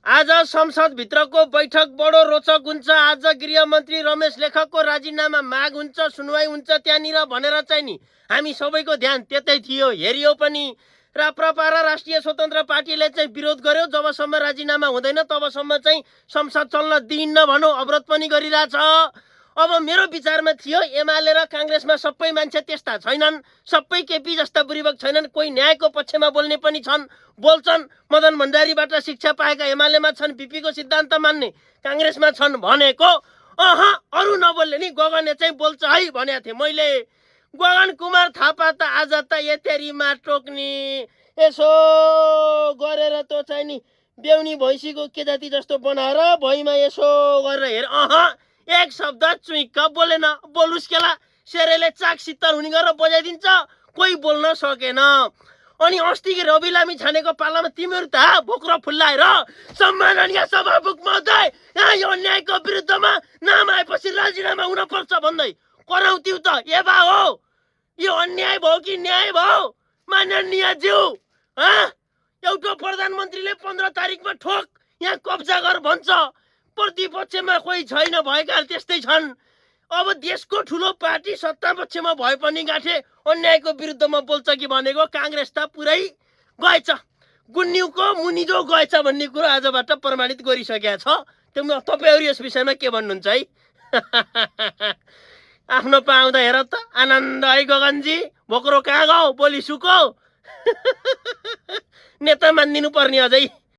आज संसदभित्रको बैठक बडो रोचक हुन्छ। आज गृहमन्त्री रमेश लेखकको राजीनामा माग हुन्छ, सुनवाई हुन्छ त्यहाँनिर भनेर चाहिँ नि हामी सबैको ध्यान त्यतै थियो, हेरियो पनि। राप्रपा र राष्ट्रिय स्वतन्त्र पार्टीले चाहिँ विरोध गर्यो। जबसम्म राजीनामा हुँदैन तबसम्म चाहिँ संसद चल्न दिइन्न भनौँ, अवरोध पनि गरिरहेछ। अब मेरो विचारमा थियो एमाले र काङ्ग्रेसमा सबै मान्छे त्यस्ता छैनन्, सबै केपी जस्ता बुरिबक छैनन्, कोही न्यायको पक्षमा बोल्ने पनि छन्, बोल्छन्। मदन भण्डारीबाट शिक्षा पाएका एमालेमा छन्, बिपीको सिद्धान्त मान्ने काङ्ग्रेसमा छन् भनेको। अरू नबोल्ने नि गगनले चाहिँ बोल्छ है भनेको थिएँ मैले। गगन कुमार थापा त आज त यतेरीमा टोक्ने यसो गरेर त चाहिँ नि बेउनी भैँसीको के जाति जस्तो बनाएर भुइँमा यसो गरेर हेर, एक शब्द चुइक्क बोलेन। बोलुस् केला, सेरेले चाक शीतल हुने गरेर बजाइदिन्छ, कोही बोल्न सकेन। अनि अस्तिको रवि लामी छानेको पालामा तिमीहरू त भोक्रो फुल्लाएर सम्माननीय सभामुख महोदय यहाँ यो अन्यायको विरुद्धमा नाम आएपछि राजीनामा हुनपर्छ भन्दै कराउँथ्यौ त। ए बा हो, यो अन्याय भयो कि न्याय भयो माननीय ज्यू? एउटा प्रधानमन्त्रीले 15 तारिकमा ठोक यहाँ कब्जा गर भन्छ, प्रतिपक्षमा कोही छैन, भएका त्यस्तै छन्। अब देशको ठुलो पार्टी सत्ता पक्षमा भए पनि गाँठे अन्यायको विरुद्धमा बोल्छ कि भनेको काङ्ग्रेस त पुरै गएछ, गुन्युको मुनिजो गएछ भन्ने कुरो आजबाट प्रमाणित गरिसकेका छ। तपाईँहरू यस विषयमा के भन्नुहुन्छ है? आफ्नो पाउँदा हेर त आनन्द है गगनजी, भोक्रो कहाँ गयो, बोली सुको। नेता मानिदिनु पर्ने अझै।